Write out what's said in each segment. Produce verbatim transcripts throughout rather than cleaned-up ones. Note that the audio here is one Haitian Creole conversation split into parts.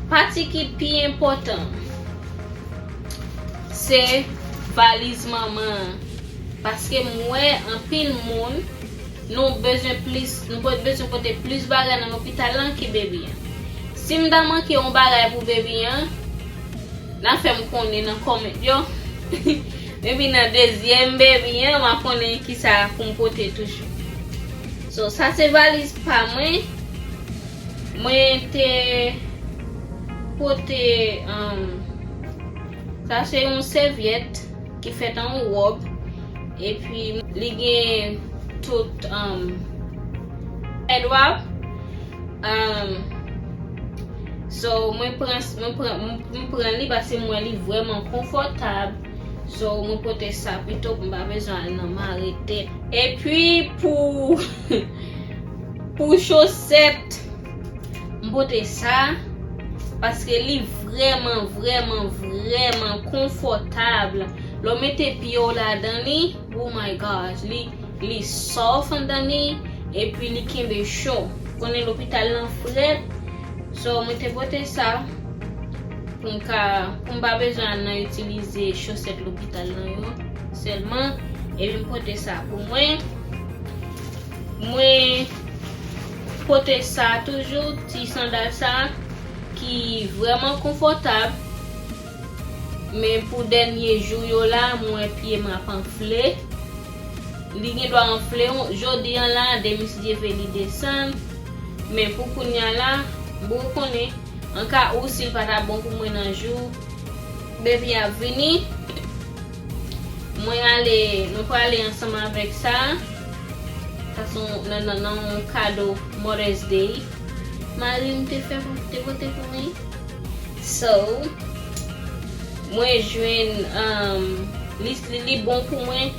Pati ki pi enpòtan, se valiz manman an. Paske m wè anpil moun, nou bezwen plis, nou po-, bezwen pote plis bagay nan lopital lan ke bebi an. Si m ta manke yon bagay pou bebi an, n a fè m konnen nan comment yo. Epi nan dezyèm bebi an, m a konnen kisa pou m pote toujou. So, sa se valiz pa mwen. Mwen te pote, um, sa se yon sèvyèt ki fèt an yon wòb. Epi li gen tout, um, head wrap. Um, so, mwen pran, mwen pran, mwen, mwen pran li paske mwen li vrèman konfòtab. So, mwen pote sa pito pou m pa bezwen al nan mare tèt. Epi pou, pou chosèt, m pote sa paske li vrèman, vrèman, vrèman konfòtab. Lè w mete pye w ladan li, oh my gosh, li, li soft anndan li, epi li kenbe cho. Konnen lopital lan frèt, so mwen te pote sa pou m ka, pou m pa bezwen al nan itilize chosèt lopital lan yo sèlman, epi m pote sa pou mwen. Mwen pote sa toujou, ti sandal sa ki vrèman konfòtab. Men pou dènye jou yo la, mwen pye m ap anfle. Li gen dwa anfle yon, jodi an la, demen si Dye vle li desann. Men pou kounye a la, bon, ou konnen, an ka ou si l pa ta bon pou mwen nan jou, bebi ap vini. Mwen ale, mwen prale ansanm avèk sa. Sa se yon, nan, nan, nan yon kado Mother's Day. Mari m te fè pou, te pote pou mwen. So, mwen jwenn, um, li, li, li bon pou mwen.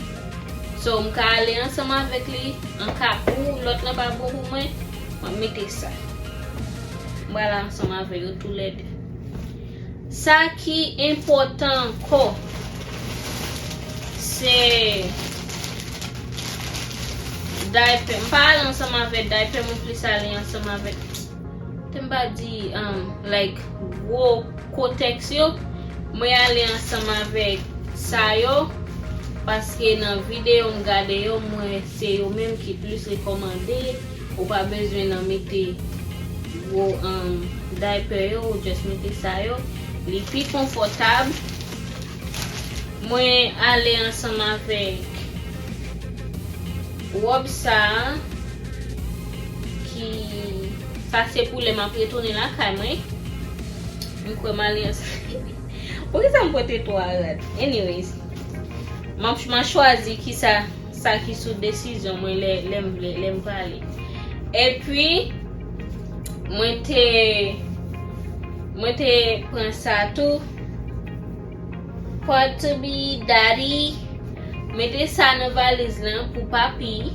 So, m ka ale ansanm avèk li. An ka ou lòt lan pa bon pou mwen, m ap mete sa. M prale ansanm avè yo toulède. Sa ki enpòtan ankò, se daypè. M pa ale ansanm avèk daypè, mwen plis ale ansanm avèk, te m pa di, um, like, gwo kotèks yo. Mwen ale ansanm avèk sa yo, paske nan videyo m gade yo, m wè se yo menm ki plis rekòmande. Ou pa bezwen nan mete gwo, um, daypè yo, ou just mete sa yo. Li pi konfòtab. Mwen ale ansanm avèk wòb sa a, ki sa se pou lè m ap retounen lakay mwen. M kwè m ale ansanm. Poukisa m pote twa rad? Anyways, m ap, m a chwazi kisa, sa ki sou desizyon mwen lè, lè m vle, lè m prale. Epi, mwen te, mwen te pran sa tou. Part to be daddy. Mete sa nan valiz lan pou papi.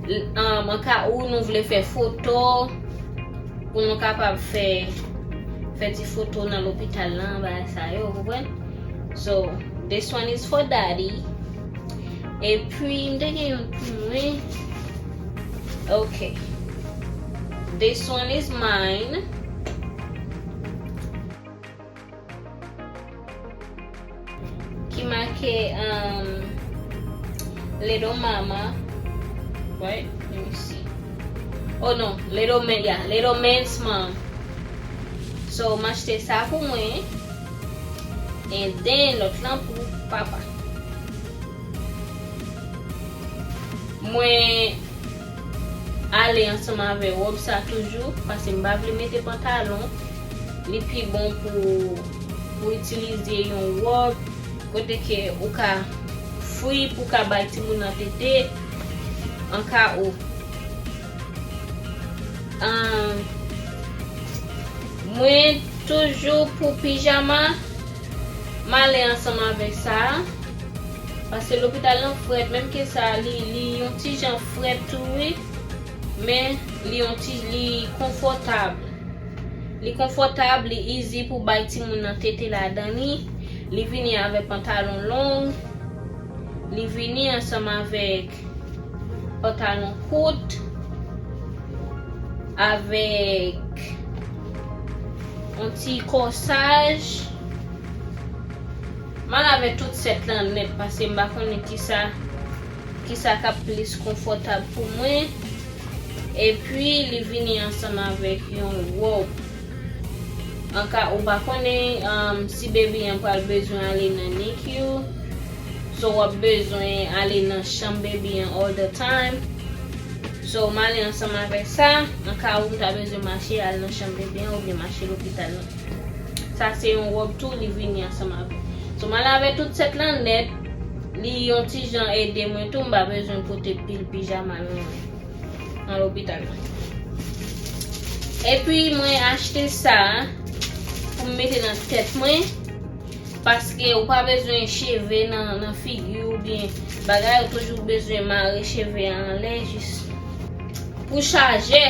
L-, um, an ka ou nou vle fè foto, pou nou kapab fè, fè ti foto nan lopital lan, bagay sa yo, ou konprann? So, this one is for daddy. Epi, m te gen youn pou mwen. Ok. This one is mine. Ki make, um, Little Mama. Wait, let me see. Oh no, Little Man, yeah, Little Man's Mom. So, m achte sa pou mwen. And then, lòt lan pou papa. Mwen ale ansanm avè wòb sa toujou, paske m pa vle mete pantalon. Li pi bon pou, pou itilize yon wòb kote ke ou ka free, pou ka bay timoun nan tete, an ka ou. Ahn, mwen toujou pou pijama, m ale ansanm avèk sa. Paske lopital lan frèt, menm ke sa, li, li yon ti jan frèt tou, wi. Men li yon ti, li konfòtab. Li konfòtab, li easy pou bay timoun nan tete ladan li. Li vini avèk pantalon long. Li vini ansanm avèk pantalon kout. avèk yon ti kòsaj. M al avè tout sèt lan nèt, paske m pa konnen kisa, kisa k ap plis konfòtab pou mwen. Epi, li vini ansanm avèk yon wòb. Anka, ou pa konnen, um, si baby an pral bezwen ale nan nicu. So, w ap bezwen ale nan chanm baby an all the time. So, m ale ansanm avèk sa. Anka, ou ta bezwen mache al nan chanm baby an oubyen mache lopital lan. Sa se yon wòb tou, li vini ansanm avèk. So, m al avè tout sèt lan nèt. Li yon ti jan ede mwen tou, m pa bezwen pote pil pijama nan, nan lopital lan. Epi, mwen achte sa pou m mete nan tèt mwen, paske ou pa bezwen cheve nan, nan figi w oubyen bagay, ou toujou bezwen mare cheve a anlè jis pou chajè.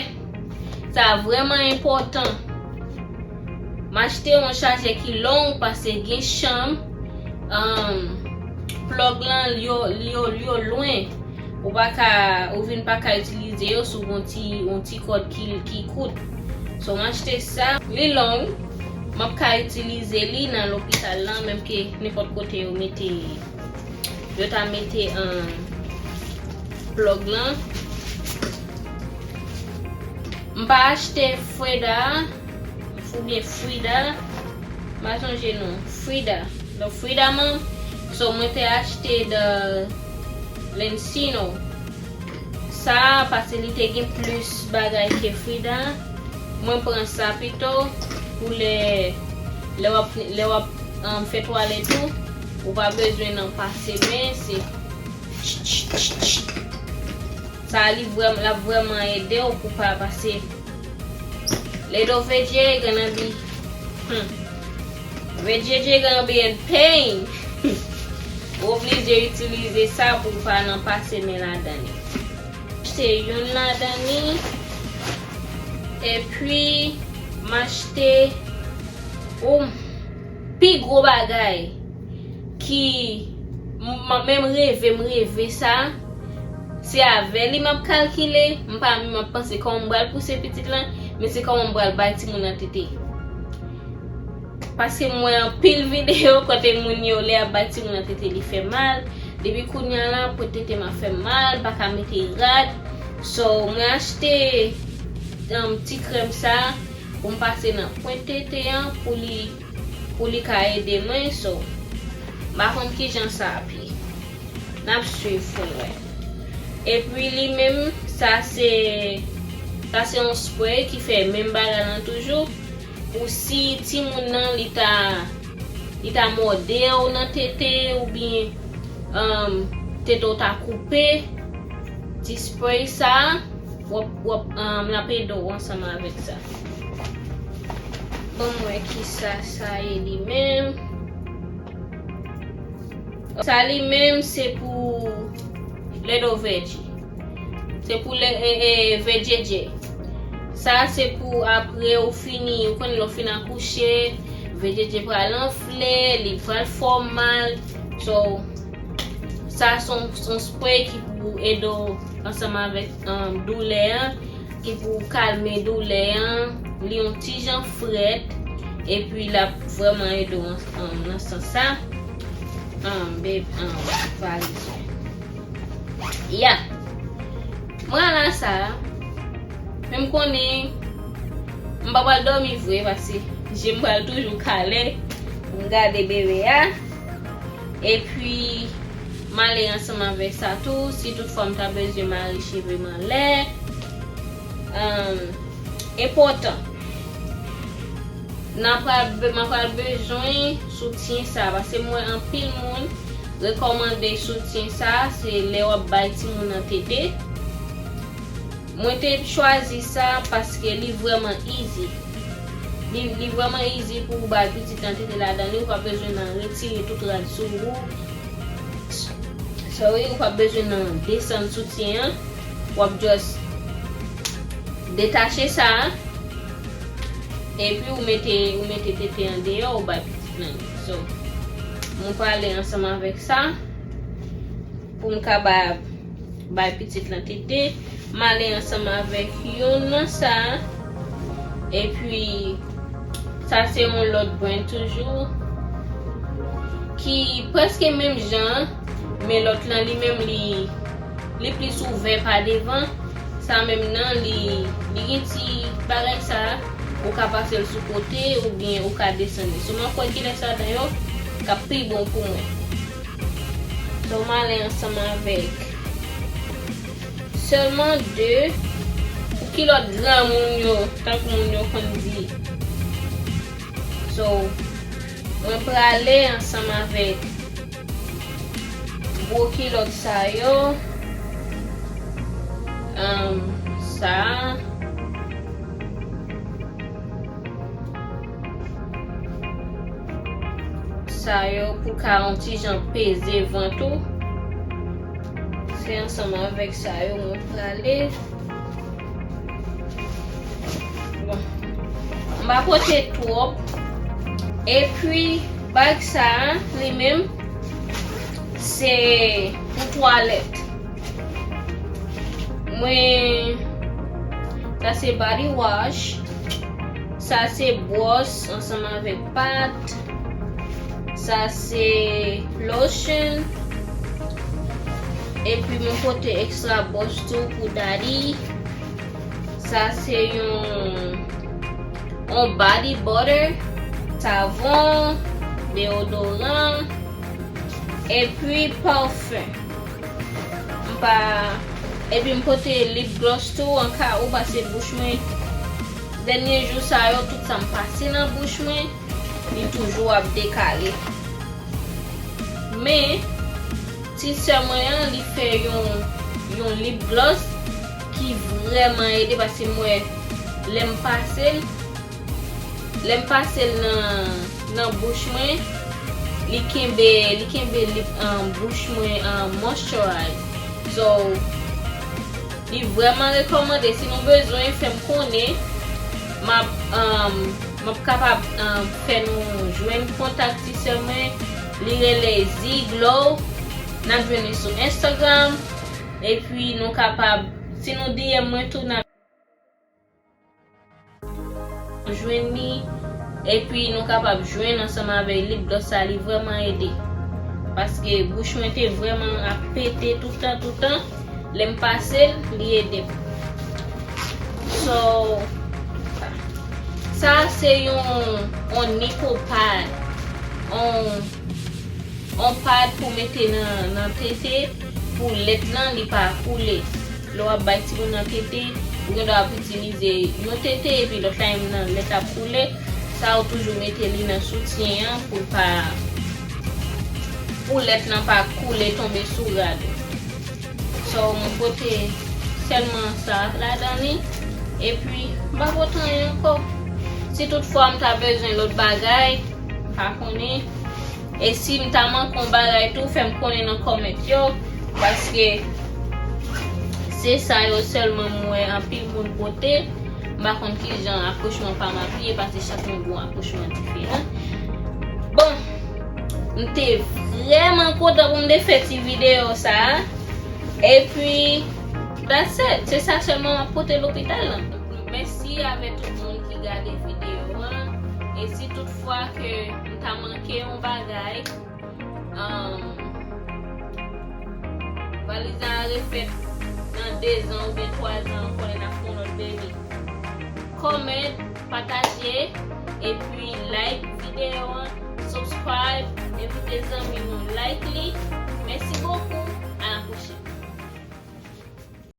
Sa vrèman enpòtan. M achte yon chajè ki long paske gen chanm, um, plug lan, li yo, li yo, li yo lwen. Ou pa ka, ou vin pa ka itilize yo sou yon ti, yon ti kòd ki, ki kout. So, m achte sa, li long, m ap ka itilize li nan lopital lan, menm ke nenpòt kote yo mete, yo ta mete, um, plug lan. M pa achte Freda, oubyen Frida, m pa sonje non, Frida. Donk, Frida man, so mwen te achte de Lencino. Sa, paske li te gen plis bagay ke Frida, mwen pran sa pito pou lè, lè w ap, lè w ap, um, fè twalèt ou, ou pa bezwen nan pase men, se Sa li vrèm-, l ap vrèman ede w pou pa pase. Little veggie gonna be, hmm. Veggie gonna be in pain. Ou oblije itilize sa pou w pa nan pase men ladan li. Achte youn ladan li. Epi, m achte, oh, pi gwo bagay ki m, m, menm reve, m reve sa, se avè li m ap kalkile, m pa menm ap panse kòman m pral pouse pitit lan, men se kòman m pral bay timoun nan tete. Paske m wè anpil videyo kote moun yo lè y ap bay timoun nan tete li fè mal. Depi kounye a la, pwent tete m ap fè m mal, m pa ka mete rad. So, mwen achte, um, ti krèm sa pou m pase nan pwent tete an pou li pou li ka ede mwen, so, m pa konn kijan sa ap ye. N ap swiv pou n wè. Epi li menm, sa se, sa se yon spray ki fè menm bagay lan toujou. Pou si timoun nan, li ta, li ta mòde w nan tete, oubyen, um, tete w ta koupe, ti spray sa, w ap, w ap, um, l ap ede w ansanm avèk sa. Ban m wè kisa sa ye li menm. Sa li menm se pou lèdo vèji. Se pou lè, e, e, vèjeje. Sa se pou apre ou fini, ou konn lè w fin akouche, vèjeje pral anfle, li pral fè w mal. So, sa se yon, se yon spray ki pou ede w ansanm avèk, um, doulè an, ki pou kalme doulè an, li yon ti jan frèt, epi l ap vrèman ede w an, an, nan sans sa. An, beb, an, valiz mwen. Ya. Mwen la sa, men m konnen m pa pral dòmi vre, paske je m pral toujou kale pou m gade bebe a. Epi, m ale ansanm avèk sa tou, si toutfwa m ta bezwen mare cheve m anlè. Anm, enpòtan. N a pral be-, m a pral bezwen soutyen sa, paske m wè anpil moun rekòmande soutyen sa, se lè w ap bay timoun nan tete. Mwen te chwazi sa paske li vrèman easy. Li, li vrèman easy pou w bay pitit lan tete ladan li, ou pa bezwen nan retire tout rad sou ou. Sorry, ou pa bezwen nan desann soutyen an. W ap just detache sa a. Epi ou mete, ou mete tete an deyò, ou bay pitit lan. So, mwen prale ansanm avèk sa. Pou m ka ba-, bay pitit lan tete. M ale ansanm avèk youn nan sa. Epi, sa se yon lòt brand toujou. Ki prèske menm jan, men lòt lan li menm li, li plis ouvè pa devan. Sa menm nan li, li gen ti bagay sa, ou ka pase l sou kote oubyen ou ka desann li. So, m ap wè kilès ladan yo k ap pi bon pou mwen. So, m ale ansanm avèk sèlman de pou kilòt granmoun yo, tankou moun yo konn di. So, mwen prale ansanm avèk gwo kilòt sa yo. Um, sa. Sa yo pou ka yon ti jan peze vant ou. Se ansanm avèk sa yo mwen prale. Bon. M pa pote twòp. Epi, bag sa a, li menm, se pou twalèt. Mwen, sa se body wash. Sa se bwòs ansanm avèk pat. Sa se lotion. Epi mwen pote extra bwòs tou pou daddy. Sa se yon, yon body butter, savon, deodoran, epi parfum. M pa, epi m pote lip gloss tou, an ka ou pase bouch mwen. Dènye jou sa yo, tout sa m pase nan bouch mwen, li toujou ap dekale. Men, ti sè mwen an, li fè yon, yon lip gloss ki vrèman ede, paske m wè lè m pase l, lè m pase l nan, nan bouch mwen, li kenbe, li kenbe lip, um, bouch mwen, um, moisturize. So, li vrèman rekòmande. Si nou bezwen, fè m konnen. M ap, um, m ap kapab, um, fè nou jwenn kontak ti sè mwen. Li rele Ziglow. N ap jwenn li sou Instagram. Epi nou kapab, si nou D M mwen tou, n ap jwenn li, epi nou kapab jwenn ansanm avèk lip gloss sa, li vrèman ede. Paske bouch mwen te vrèman ap pete toutan, toutan. Lè m pase l, li ede m. So, sa se yon, yon nipple pad. Yon yon pad pou mete nan, nan tete, pou lèt lan li pa koule. Lè w ap bay timoun nan tete, ou gen dwa ap itilize yon tete epi lòt la menm nan lèt ap koule. Sa ou toujou mete li nan soutyen an pou l pa, pou lèt lan pa koule tonbe sou rad ou. So, mwen pote sèlman sa ladan li. Epi, m pa pote anyen ankò. Si toutfwa m ta bezwen lòt bagay, m pa konnen. E si m ta manke yon bagay tou, fè m konnen nan kòmant yo. Paske se sa yo sèlman m wè anpil moun pote. M pa konn kijan akouchman pa m ap ye, paske chak moun gen yon akouchman diferan. Bon, m te vrèman kontan pou m te fè ti videyo sa a. Epi, that's it. Se sa sèlman m ap pote lopital lan. Mèsi avè tout moun ki gade videyo an. E si toutfwa ke m ta manke yon bagay, um, valiz la refèt nan dezan oubyen twazan ankò lè n ap fè yon lòt baby. Comment, pataje, epi like videyo an, subscribe, envite zanmi nou like li. Mèsi bokou.